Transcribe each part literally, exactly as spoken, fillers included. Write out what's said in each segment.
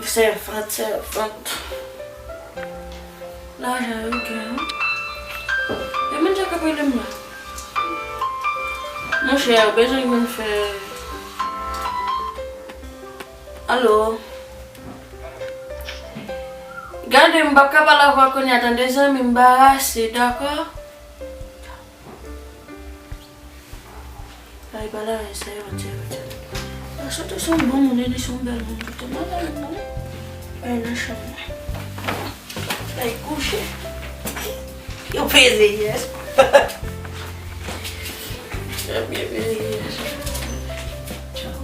Sèvant, sèvant. Lajan yo gen, wi. E moun sa k ap rele m la. Monchè, yo bezwen jwenn fè. Alo. Gade, m p ap ka pale avè w kounye a, tande, zanmi, m anbarase, dakò? Ay, pa la, sèvant, sèvant, sèvant. Sa te se yon bon moun, li se yon bèl moun, tou, te mal ale, non? Ay, nan chanm nan. Ay, kouche. Yo peze, yes. Yo byen peze, yes. Tchaw.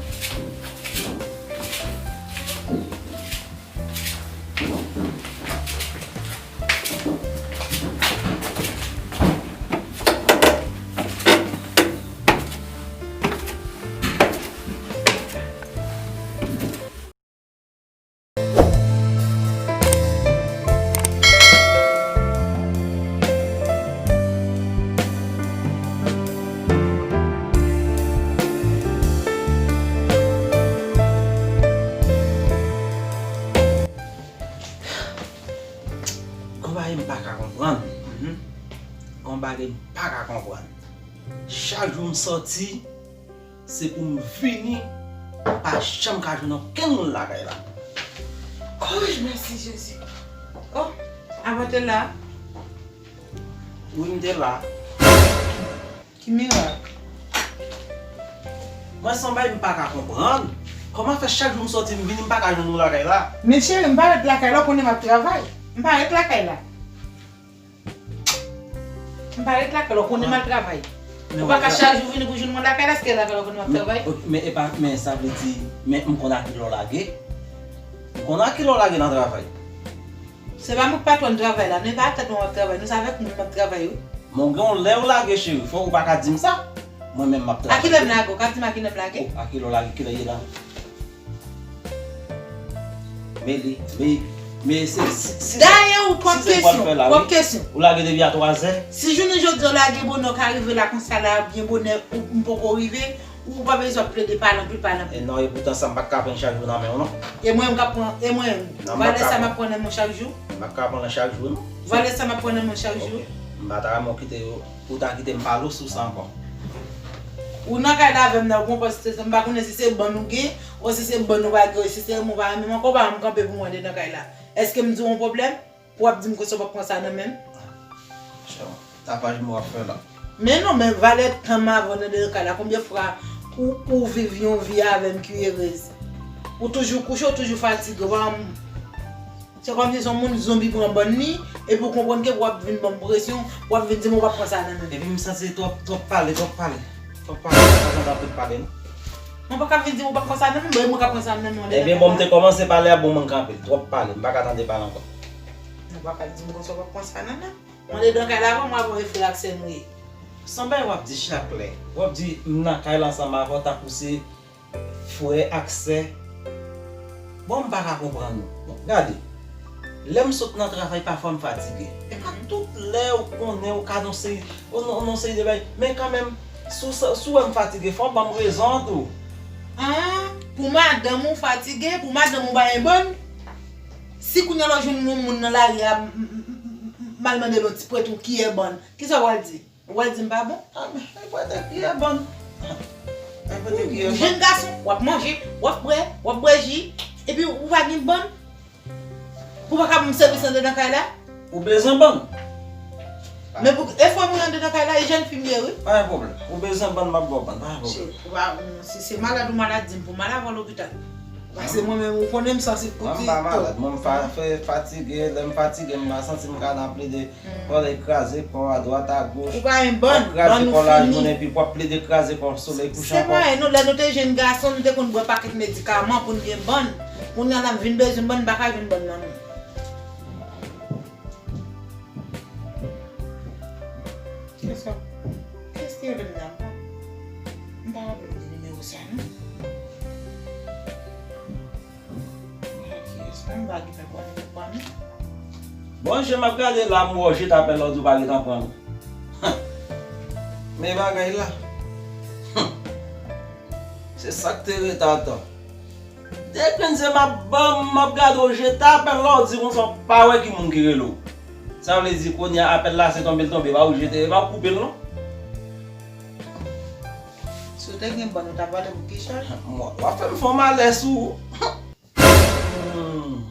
Gon bagay m pa ka konprann. Mhm. Gon bagay m pa ka konprann. Chak jou m sòti, se pou m vini, m pa janm ka jwenn okenn moun lakay la. Oy, mèsi Jezi. Oh, avan te la? Wi, m te la. Ki mirak? Mwen, se yon bagay m pa ka konprann. Kòman fè chak jou m sòti, m vini, m pa ka jwenn ou lakay la? Men cheri, m pa ret lakay la, ou konnen m ap travay. M pa ret lakay la. M pa ret lakay la, ou konnen m al travay. Ou pa ka chak jou vini pou jwenn mwen lakay la, èske lakay la ou konnen m ap travay? Men, men e pa, men sa vle di, men m konn a kilè w lage. M konn a kilè w lage nan travay. Se pa mwen k patwòn travay la, non, e pa atè nou ap travay, nou se avèk moun m ap travay, wi. Men w gen yon lè w lage, cheri, fò ou pa ka di m sa. Mwen menm m ap travay. A kilè m lage? Ou ka di m a kilè m lage? Oh, a kilè w lage, kilè ye la? Men li, men, men se, si, si, dayè, ou twòp kesyon, twòp kesyon. Ou lage depi a twazè. Si jounen jodi a w lage bonè, w ka rive la konsa la, byen bonè, ou, m poko rive, ou pa bezwen ap plede pale anpil, pale anpil. E non, e poutan sa, m pa t ka pran chak jou nan men w, non. E mwen, m ka pran, e mwen, valè sa m ap pran nan men w chak jou? M pa t ka pran l chak jou, non. Valè sa m ap pran nan men w chak jou? Ok. M pa ta renmen w kite yo, ou ta kite m pale w sou sa ankò. Ou nan kay la avè m nan, ou konprann, se, m pa konnen si se bann ou gen, ou si se bann ou pa gen, si se renmen ou pa renmen m, ankò ou pa janm kanpe pou mwen andedan kay la. Èske m di w yon pwoblèm? Pou w ap di m konsa w p ap pran sa nan men m? Chè, tapaj mwen w ap fè la. Men non, men valè tan m avè w nan de kay la, konbyen fwa ou, ou viv yon vi avè m ki erez? Ou toujou kouche, ou toujou fatige, w pa, se kòmsi se yon moun zonbi pran bann li, epi w konprann ke w ap vin ban m presyon, w ap vin di m ou p ap pran sa nan men m. Epi m santi twòp, twòp pale, twòp pale. Twòp pale, m pa tande anpil pale, non. Mwen pa ka vin di m ou p ap pran sa nan men m, bon, e mwen k ap pran sa nan men w. Ebyen, bon, m te kòmanse pale a, bon, mwen kanpe. Twòp pale, m pa ka tande pale ankò. Ou pa ka di m konsa w p ap pran sa nan men m. Mwen andedan kay la, mwen avè w e frè ak sè nou ye. Se yon bagay w ap di chak lè. W ap di, m nan kay la ansanm avè w, tankou se frè ak sè. Bon, m pa ka konprann ou. Bon, gade. Lè m sot nan travay, pafwa m fatige. E pa tout lè ou konnen ou ka nan seri, ou nan, nan seri de bagay. Men kanmenm, si w sa, si w wè m fatige, fò w ban m rezon an tou. Ah, pou madanm ou fatige, pou madanm ou pa gen bòn? Si kounye a la w jwenn yon moun nan lari a, m, m, m, m, m al mande l yon ti prèt yon kiyè bòn, kisa w pral di? Ou pral di m pa bon? Ah, men, e prèt kiyè bòn. E prèt kiyè bòn. Ou jèn gason, w ap manje, w ap bwè, w ap bwè ji, epi ou pa gen bòn? Ou pa ka ban m sèvis andedan kay la? Ou bezwen bòn? Men pou, e frè mwen andedan kay la, e jèn fi m ye, wi. Pa gen pwoblèm. Ou bezwen bòn, m ap ba w bòn, pa gen pwoblèm. Cheri, ou pa, si se malad ou malad, di m pou m al avè w lopital. Paske mwen menm, ou konnen m sansib pou ti. Mwen m pa malad, mwen m fa-, fè fatige, lè m fatige, m pa santi m ka nan plede. Kòlè kraze kò w adwat agoch. Ou pa gen bòn, w ap kraze kò w lajounen, epi w ap plede kraze kò w solèy kouche ankò. Se mwayen nou, lè nou te jèn gason, nou te konn bwè pakèt medikaman pou n gen bòn. Kounye a la, m vin bezwen bòn, m pa ka jwenn bòn nan men w. Kiyès ki rele m nan? M pa raple m nimewo sa, non. Bon, jan m ap gade la, m wè w jete apèl la, w di w pa gentan pran l. Men bagay la. Se sa k te ret atò. Depi se m ap ban m, m ap gade w jete apèl la, w di konsa w pa wè ki moun ki rele w. Sa vle di kounye a apèl la se tonbe l tonbe, pa ou jete, pa ou koupe l non. Si w te gen bann, ou t ap pale pou kichòy? Mwen, w ap fè m fè w malè sou. Hmm.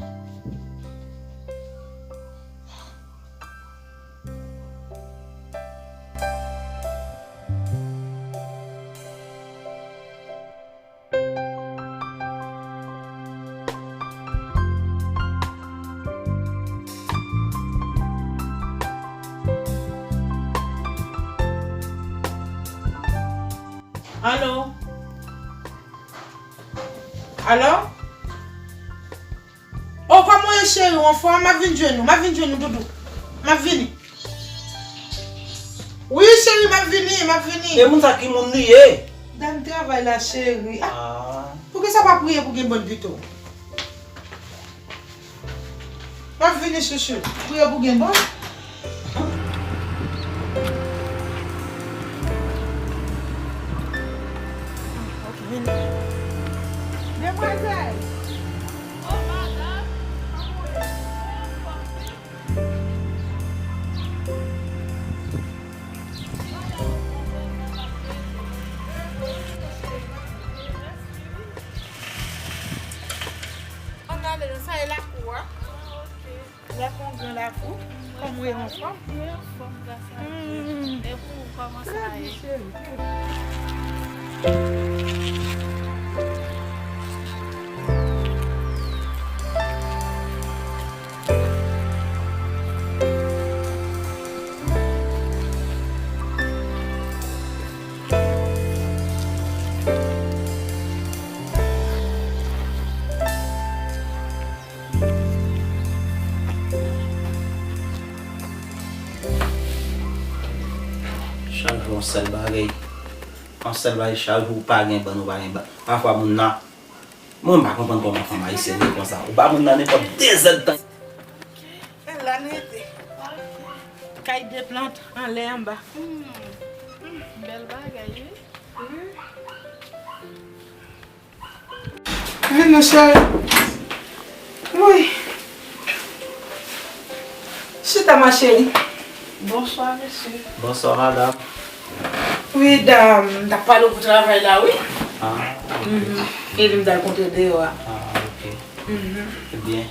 Alo? Alo? O, kòman w ye, cheri? Ou anfòm? M ap vin jwenn ou, m ap vin jwenn ou, doudou. M ap vini. Wi, cheri, m ap vini, m ap vini. E moun sa ki moun li ye? Dam travay la, cheri. Ah, ah. Poukisa w pa priye pou gen bann pito? M ap vini, chouchou. Priye pou gen bann. Demwazèl! Ann ale, sa e lakou a. Lakou, gran lakou. Kòman w ye, anfòm? Mwen anfòm, gras a Dye. Hmm. E pou ou, kòman sa ye? Trè byen, cheri, trè byen. Chak jou yon sèl bagay. Yon sèl bagay, chak jou ou pa gen bann, ou pa gen bann. Pafwa moun nan, mwen m pa konprann kòman fanm ayisyèn ye konsa. Ou ba moun nan nenpòt de zèdtan. Ok. E la n rete. Ok. Kay de plant, anlè, anba. Hmm. Hmm. Bèl bagay, wi. Wi. Vin non, cheri. Wi. Chita, ma chérie. Bonswa, mesye. Bonswa, madanm. Wi, dam, m t ap pale w pou travay la, wi. Ah, ok. Mhm. E li m t al kontre deyò a. Ah, ok. Mhm. Ebyen,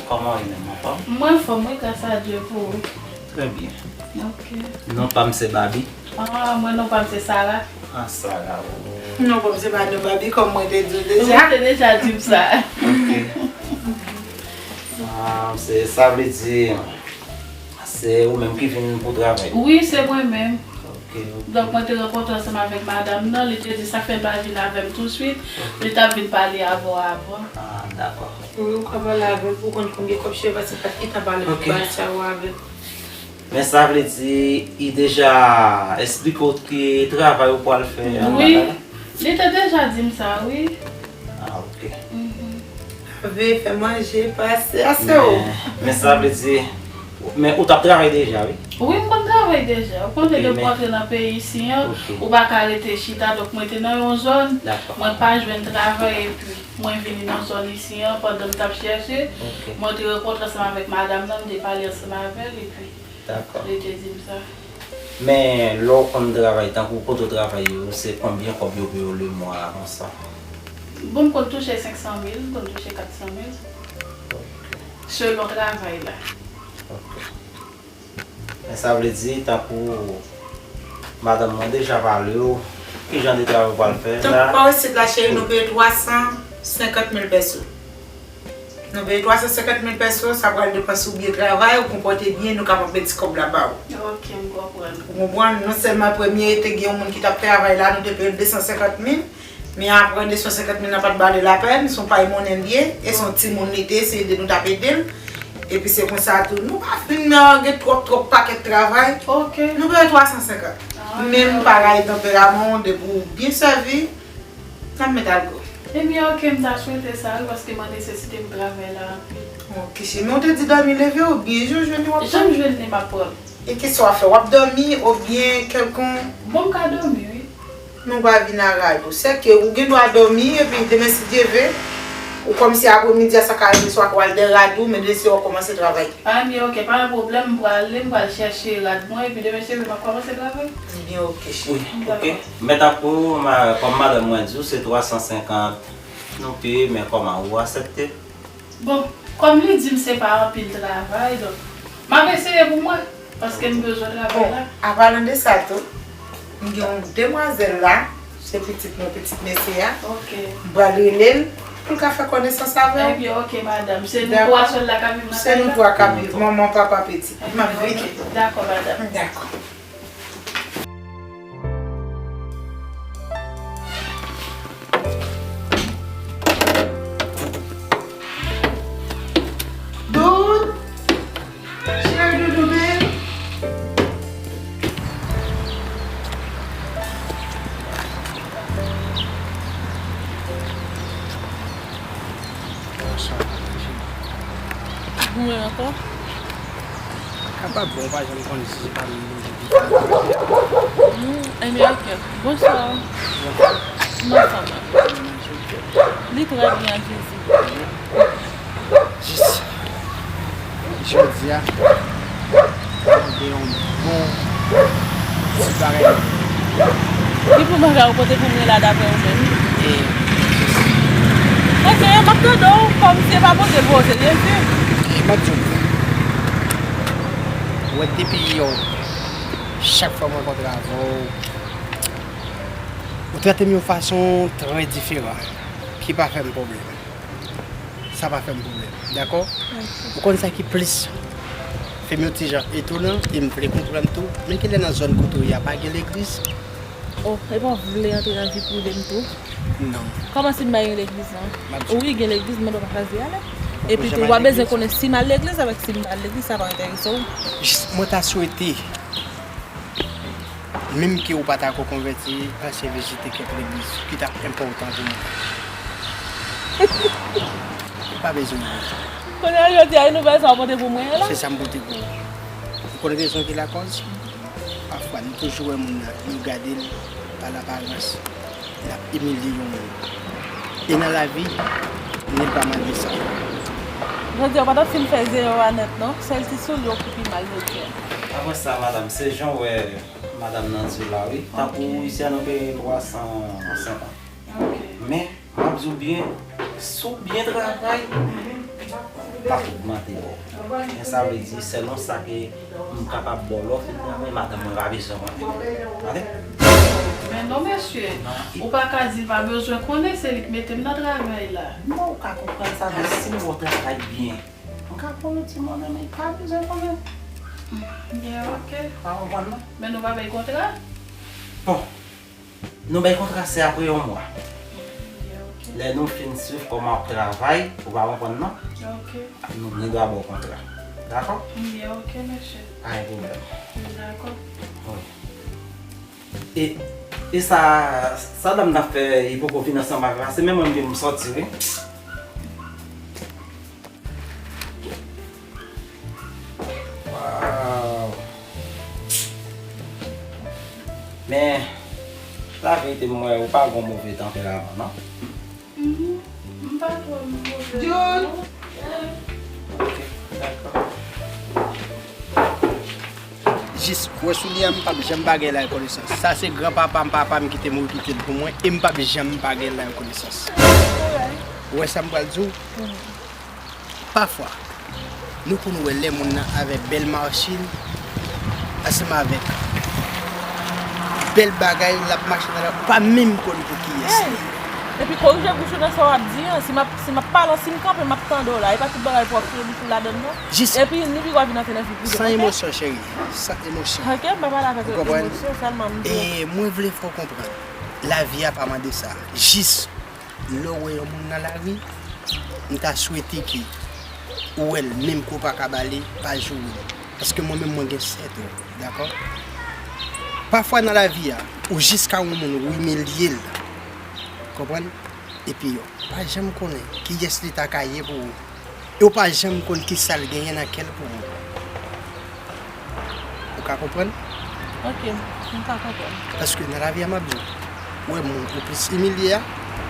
kòman w ye menm, anfòm? Mwen anfòm, wi, gras a Dye, pou ou? Trè byen. Ok. Non pa m se Babi. Ah, mwen non pa m se Sara. Ah, Sara, o. Non pa m se pa non Babi, kòm mwen te di w deja. Ou te deja di m sa. Ok. Ah, se, sa vle di, se ou menm ki vin pou travay? Wi, se mwen menm. Ok, ok. Donk, mwen te rankontre ansanm avèk madanm nan, li te di sa k fè l pa vin avè m touswit, ok, li t ap vin pale avè w avan. Ah, dakò. Wi, ou ka pale avè l pou w konn konbyen kòb cheve, paske m pa t gentan pale pou bal sa yo avè l. Men sa vle di, li deja esplike w ki travay ou pral fè anndan la? Wi, li te deja di m sa, wi. Ah, ok. Mhm. Lave, fè manje, pase, ase w. Men, men sa vle di, men ou t ap travay deja, wi? Wi, m konn travay deja. Ou konnen depi w antre nan peyi isi an, ok, ou pa ka rete chita, donk mwen te nan yon zòn, dakò, mwen pa jwenn travay, epi mwen vini nan zòn isi an, pandan m t ap chèche, ok, mwen te rankontre ansanm avèk madanm nan, m te pale ansanm avè l, epi, dakò, li te di m sa. Men, lè w konn travay, tankou kote w travay yo, se konbyen kòb yo peye w lemwa konsa? Bon, m konn touche senk san mil, m konn touche kat san mil. Ok. Selon travay la. Ok. Men sa vle di, tankou madanm mwen deja pale w, ki jan de travay w pral fè la? Tankou pa isit la, cheri, nou peye twa san senkant mil pèso. Nou peye twa san senkant mil pèso, sa pral depann si w byen travay, ou konpòte byen, nou kapab met ti kòb la ba w. Ok, m konprann. Ou konprann? Non sèlman premye, te gen yon moun ki t ap travay la, nou te peye l de san senkant mil, men apre de san senkant mil nan pa t ba li lapèn, se yon pay monnen l ye, e se yon timoun li te ye, se ede nou t ap ede l. Epi se konsa tou, nou pa fin gen twòp, twòp pakèt travay. Ok. Nou peye twa san senkant. Ah, men m pa rayi tanperaman w, depi w byen sèvi, n ap met al gou. Ebyen, ok, m ta swete sa, wi, paske mwen nesesite pou travay la anpil. Ok, cheri, men w te di dòmi leve, ou byen jan w jwenn li, w ap pran. Jan m jwenn li, m ap pran. E kisa w ap fè? W ap dòmi oubyen kèlkonk... Bon, m ka dòmi, wi. Men w pa vin a rad ou. Sèke ou gen dwa dòmi, epi demen, si Dye vle, Ou kòmsi apremidi a sa ka rive swa ke w al dèyè rad ou, men demen se w ap kòmanse travay. Ah, ebyen, ok, pa gen pwoblèm, m prale, m pral chèche rad mwen, epi demen se lè m ap kòmanse travay. Ebyen, ok, cheri. Wi, ok. Dakò. Mèt ak ou, ma-, kòm madanm mwen di w, se twa san senkant nou peye, men kòman ou aksepte? Bon, kòm li di m se pa anpil travay, donk, m ap eseye pou mwen, paske m bezwen travay la. Bon, an palan de sa tou, m gen yon demwazèl la, se pitit mwen, pitit mesye a. Ok. M pral rele l pou l ka fè konesans avè w. Ebyen, ok, madanm. Se nou twa sèl la k ap viv nan kay la? Se nou twa k ap viv, manman, papa, pitit. M ap vini. Dakò, madanm. Dakò. Doud! Cheri doudou, baby. Ou goumen ankò? Kapab, bon, ou pa janm konn si se pa menm moun ki fè. Hmm, Ameriken. Bonswa. Bonswa. Kòman sa va? Li trè byen, Jezi. Jis jodi a, mwen gen yon bon ti bagay. Ki bon bagay ou pote pou mwen la, daprè ou menm? E, ok, m ap tande w, kòm si e pa pote pou ou, se Jezi. E, m ap di w, ou wè, depi yon, chak fwa m rankontre avè w, ou trete m yon fason trè diferan, ki pa fè m pwoblèm. Sa pa fè m pwoblèm, dakò? Ok. Ou konn sa ki plis fè m yon ti jan etonan, e m vle konprann tou, men genlè nan zòn kote w ye a pa gen legliz? Oh, epi w vle antre nan vi prive m tou? Non. Kòman si m pa gen legliz lan? M ap di w. Wi, gen legliz, men w pa chwazi ale. Epi tou, w pa bezwen konnen si m al legliz avèk si m pa al legliz, sa pa enterese w. Jis, mwen ta swete, menm ke ou pa ta ko konvèti, pase vizite kèk legliz ki t ap enpòtan pou mwen. Ou pa bezwen vini. Kounye a, jodi a, e nouvèl sa w pote pou mwen an la? Se sa m pote pou ou. Ou konn rezon ki lakòz? Pafwa, nou toujou wè moun nan, nou gade l pa laparans. L ap imilye yon moun. E nan lavi, nèg pa mande sa. Jodi a, w pa t ap fin fè zewo a nèt, non. Sèl ti soulye w ki pi mal jodi a. Apre sa, madanm, se jan w wè madanm nan di w la, wi. Tankou isi a, nou peye twa san senkant. Ok. Men, m ap di w byen, si w byen travay, m ap ogmante w. Men sa vle di, sèlon sa ke m kapab ba w lè w fin travay, madanm mwen pa bezwen konnen. Tande? Men non, mesye, ou pa ka di l pa bezwen konnen, se li k mete m nan travay la. Non, ou ka konprann sa, men si m ba w travay byen, m ka pran yon ti monnen, men li pa bezwen konnen. Byen, ok. Pa konprann, non? Men nou pa bay kontra? Bon. Nou bay kontra se apre yon mwa. Byen, ok. Lè nou fin swiv kòman w ap travay, ou pa konprann non? Ok. Nou gen dwa ba w kontra. Dakò? Byen, ok, mesye. Pa gen pwoblèm. Dakò. Wi. E, e sa, sa dam nan fè, li poko vin ansanm avè m la, se menm mwen menm m sòti, wi. Waw. Men, laverite, m wè ou pa gon move tanperaman, non? Mhm. M pa twò move, non. John! Ok, dakò. Jis, wè soulye a, m p ap janm pa gen la rekonesans. Sa se granpapa m, papa m ki te mouri kite l pou mwen, e m p ap janm pa gen la rekonesans. Ou wè sa m pral di w? Pafwa, nou konn wè lè moun nan avèk bèl machin, ansanm avèk bèl bagay, l ap mache nan la, ou pa menm konn pou kiyès li ye. Epi korije bouch ou nan sa w ap di an, si m ap, si m ap pale, si m kanpe, m ap tande w la, e pa tout bagay pou w ap foure bouch ou ladann non. Jis. Epi ni pi w ap vin antre nan vi prive. San emosyon, cheri, san emosyon. Ok, m pa pale avèk emosyon, sèlman m di w. E mwen vle fè w konprann, lavi a pa mande sa. Jis lè w wè yon moun nan lari, m ta swete ke ou wè l, menm ke w pa ka ba li, pa joure l. Paske mwen menm, mwen gen sèt ou, dakò? Pafwa nan lavi a, ou jis ka wè yon moun, ou imilye l. Konprann? Epi yo pa janm konnen kiyès li ta ka ye pou ou. E w pa janm konn kisa l genyen nan kè l pou ou. Ou ka konprann? Ok, m ka konprann. Paske nan lavi a, m ap di w, ou wè moun ou plis imilye a,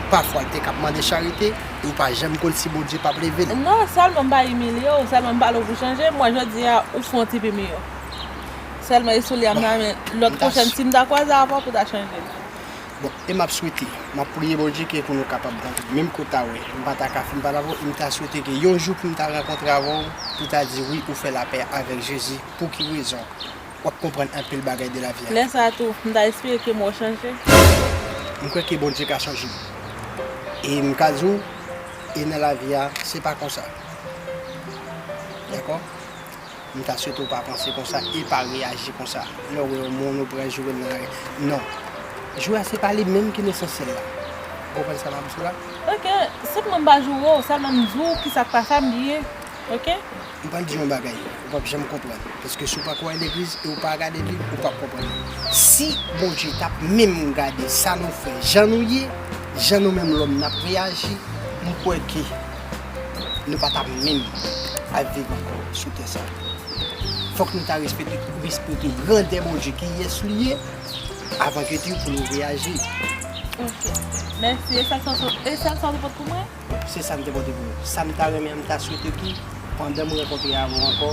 Pafwa, l te ka ap mande charite, e ou pa janm konn si Bondye p ap leve l. Non, sèlman m pa imilye w, sèlman m pale w pou chanje, m wè jodi a, ou fè yon ti pi miyò. Sèlman e sou li a m ta renmen lòt pwochèn, si m ta kwaze avè w pou ta chanje. Bon, e m ap swete, m ap priye Bondye ke pou nou kapab rantre menm kote a, wi. M pa ta ka fin pale avè w, e m ta swete ke yon jou pou m ta rankontre avè w, pou ta di, wi, ou fè lapè avèk Jezi. Pou ki rezon? W ap konprann anpil bagay de lavi a. Lè sa a tou, m ta espere ke mwen chanje. M kwè ke Bondye ka chanje. E m ka di w, e nan lavi a, se pa konsa. Dakò? M ta swete w pa panse konsa e pa reyaji konsa. Lè w wè yon moun ou pral joure l nan lari. Non. Joure a se pa li menm ki lesansyèl la. Ou konprann sa m ap di w la? Ok, senpman m pa joure w, sèlman m di w kisa k pase a m bliye. Ok? M pral di yon bagay, ou p ap janm konprann. Paske si w pa kwè legliz e w pa gade Bib, ou p ap konprann. Si Bondye t ap menm gade sa nou fè, jan nou ye, jan nou menm lòm n ap reyaji, m kwè ke nou pa t ap menm ap viv ankò sou tè sa. Fòk nou ta respekte, respekte grandè Bondye, kiyès li ye, avan ke tou pou nou reyaji. Ok. Mèsi. E sèl sa, e sèl sa w te pot pou mwen? Se sa m te pote pou nou. Sa m ta renmen an, m ta swete ke pandan m rankontre avè w ankò,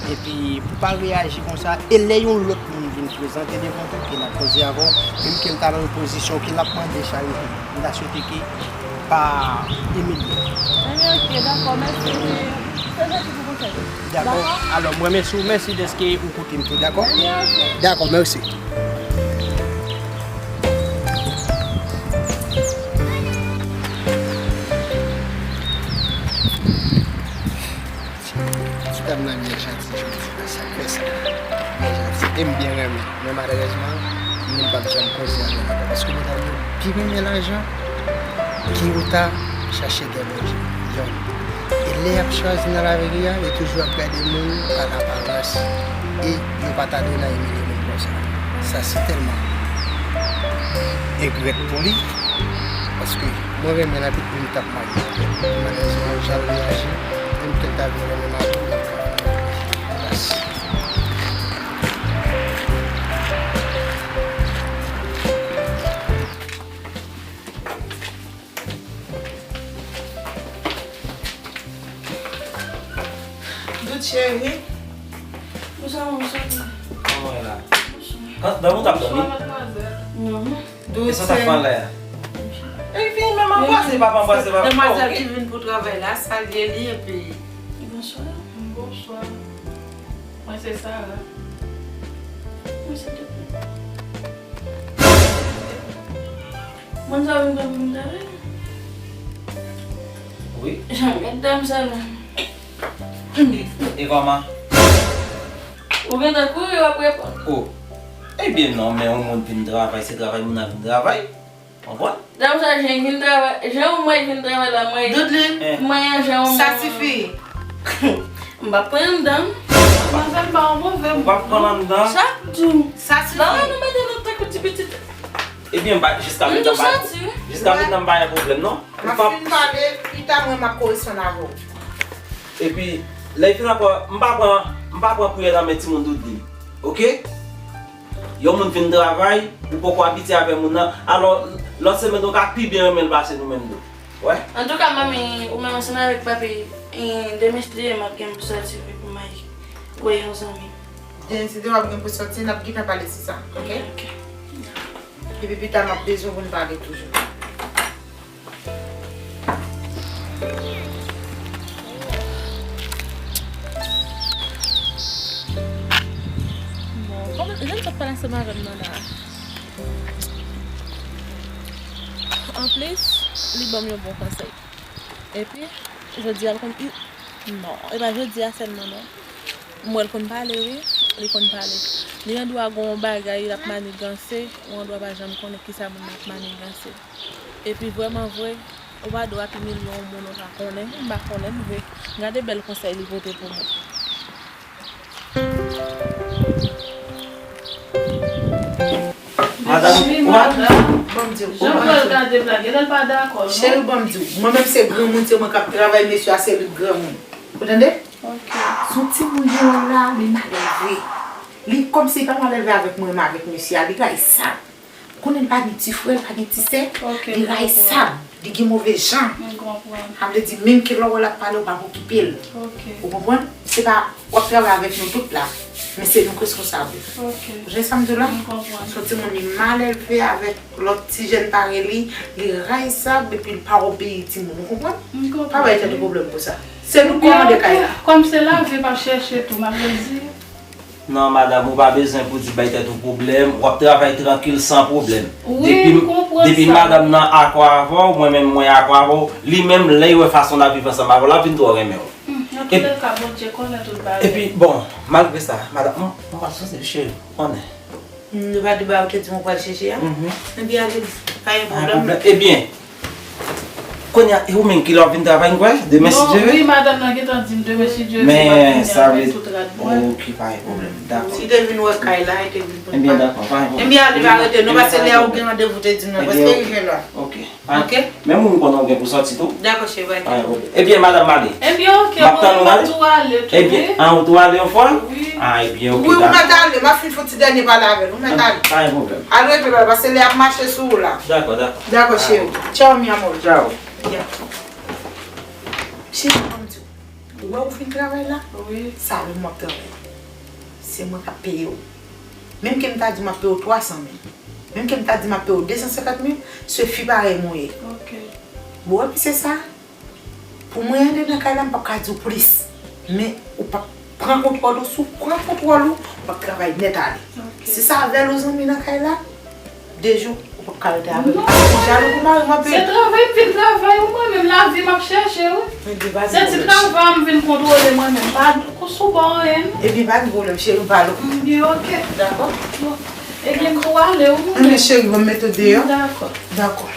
epi pou pa reyaji konsa, e lè yon lòt moun vin prezante devan w, ke l ap koze avè w, menm ke l ta nan yon pozisyon ke l ap mande charite, m ta swete ke pa imilye. Ebyen, ok, dakò, mèsi. Se janti pou konsèy ou. Dakò. Dakò? Alò, m remèsye w, mèsi dèske ou koute m tou, dakò? Ebyen, ok. Dakò, mèsi. Ti dam nan byen janti jodi a, sa k fè sa? Byen janti. E m byen renmen. Men malerezman, moun pa t janm koze avè l ankò. Paske medam yo pi renmen lajan ke yo ta chache dè Bondye. Yon. E lè y ap chwazi nan lavi a, yo toujou ap gade moun pa laparans. E yo pa ta dwe nan imilye moun konsa. Sa si tèlman egrèt pou li, paske mwen renmen l anpil, m t ap marye avè l. Malerezman, jan l reyaji, menm ke l ta vin renmen m ankò, men l ka fè anyen. Klas. Dout cheri. Bonswa, bonswa. Kòman w ye la? Bonswa. Dòmi w t ap dòmi? Bonswa, madmwazèl. Non. Dout cheri. E sa w t ap fè anlè a? E vini menm anbrase papa, anbrase papa. Demwazèl ki vin pou travay la, salye li epi. Bonswa. Bonswa. Mwen se Sara. Mwen se Dout. Moun sa vin pran pou m travay. Wi. Jan gad dam sa la. E, e kòman? Ou gentan kouri, w ap reponn. O. Ebyen non, men yon moun vin travay, se travay moun nan vin travay. Konprann? Dam sa jan vin travay, jan w mwen vin travay la, mwen. Doudline. Mwen an jan w mwen. Sa sifi. M p ap pran anndan. Manzèl ba w move. Ou p ap pran anndan? Chak jou. Sa sifi. Ba w nou mete nou tankou ti pitit. Ebyen, m pa, jiska mentnan m pa, jiska mentnan m pa gen pwoblèm, non. M ap fin pale, pita mwen m ap koresponn avè w. Epi, lè l fin ankò, m pa pran, m pa pran priyè nan men timoun Doudline. Oke? Yon moun vin travay, ou poko abitye avè moun nan. Alò, lòt semèn ou ka pi byen renmen l pase nou menm tou. Wè? Antouka, manmi, ou menm ansanm avèk papi, e, demen si Dye vle, m ap gen pou sòti pou m al wè yon zanmi. Demen si Dye w ap gen pou sòti, n ap gentan pale sou sa, oke? Oke. Epi pita m ap bezwen pou n pale toujou. Bon, kòman, jan m t ap pale ansanm avè m nan la. Anplis, li ban m yon bon konsèy. Epi, jodi a, l konn, non, e pa jodi a sèlman, non. M wè l konn pale, wi. Li konn pale. Li andwa gen yon bagay l ap maniganse, ou andwa pa janm konnen kisa moun nan ap maniganse. Epi vrèman vre, ou pa dwe ap imilye yon moun ou pa konnen. M pa konnen l vre. Gade bèl konsèy li pote pou mwen. Madanm, wi, ou pa madanm. Ban m di w, jan w pral gade m la, genlè l pa dakò, non? Cheri, ban m di w, mwen menm se granmoun, se mwen k ap travay, mesye a se li k granmoun. Ou tande? Ok. Se yon timoun li an la, li malelve. Li kòmsi li pa malelve avèk mwen, men avèk mesye a, li rayi sab. Konnen l pa gen ti frè, l pa gen ti sè, li rayi sab. Li gen move jan. M konprann. Sa vle di, menm ke lè w wè l ap pale, ou pa okipe l. Ok. Ou konprann? Se pa, w ap travay avèk nou tout la, men se nou k responsab. Ok. Ou tande sa m di w la? M konprann. Se yon timoun li mal elve avèk lòt ti jèn parèy li, li rayi sa, epi l pa obeyi timoun. Ou konprann? M konprann. Pa bay tèt ou pwoblèm pou sa. Se nou k kòmande kay la. Kòm se lavi m ap chèche tou, m ap redi. Non, madanm, ou pa bezwen pou di bay tèt ou pwoblèm. W ap travay trankil san pwoblèm. Wi, m konprann sa. Depi madanm nan akò avè w, mwen menm mwen akò avè w. Li menm, lè l wè fason n ap viv ansanm avè w, l ap vin twò renmen w. Hmm, nan tout lè ka, Bondye konnen tout bagay. Epi, bon, malgre sa, madanm, m, m pa sou se cheri, konnen. Nou pa di ba ou te di m ou pral chèche a? Mhm. Ebyen, ale, pa gen pwoblèm. Ebyen, kounye a, e ou menm ki lè w ap vin travay, m kwè, demen, si Dye vle? Non, wi, madanm nan gentan di m demen, si Dye vle, m ap vini avèk tout rad mwen. Ok, pa gen pwoblèm, dakò. Si te vin wè kay la, e te vin pou l pa. Ebyen, dakò, pa gen pwoblèm. Ebyen, ale, pa rete, non, paske lè a ou gen randevou, te di m nan, paske rive la. Ok. Ok? Menm ou m konnen ou gen pou sòti tou. Dakò, cheri, pa gen pwoblèm. Ebyen, madanm, m ale. Ebyen, ok, m ap tann ou, m ap tou ale tou, wi. Ebyen, an, ou tou ale yon fwa? Wi. Ah, ebyen, ok, dakò. Wi, ou mèt ale, m ap fin fè yon ti dènye pale avè l, ou mèt ale. Pa gen pwoblèm. Al regle bagay, paske lè ap mache sou ou la. Dakò, dakò. Dakò, cheri. Tchao, mi amor. Tchao. Ya. Cheri, ban m di w. Ou wè ou fin travay la? Wi. Sa menm w ap travay. Se mwen k ap peye w. Menm ke m ta di m ap peye w twa san mil. Menm ke m ta di m ap peye w de san senkant mil, se fi parèy mwen ye. Ok. Bon, epi se sa. Pou mwen andedan kay la, m p ap ka di w plis. Men ou p ap pran kontwòl ou, si w pran kontwòl ou, w ap travay nèt ale. Ok. Si sa avè l ou zanmi nan kay la, de jou, ou p ap ka rete avè l. Non. Paske ou jalou pou mari m anpil. Se travay m vin travay, wi, mwen menm lavi m ap chèche, wi. Se ti travay m vin kontwole mwen menm, pa sou bò anyen, non. Ebyen, pa gen pwoblèm, cheri, m pale w. Ebyen, ok. Dakò? Bon. Ebyen, m pou ale, wi, mwen menm. Ebyen, cheri, ban m mete w deyò. Dakò. Dakò.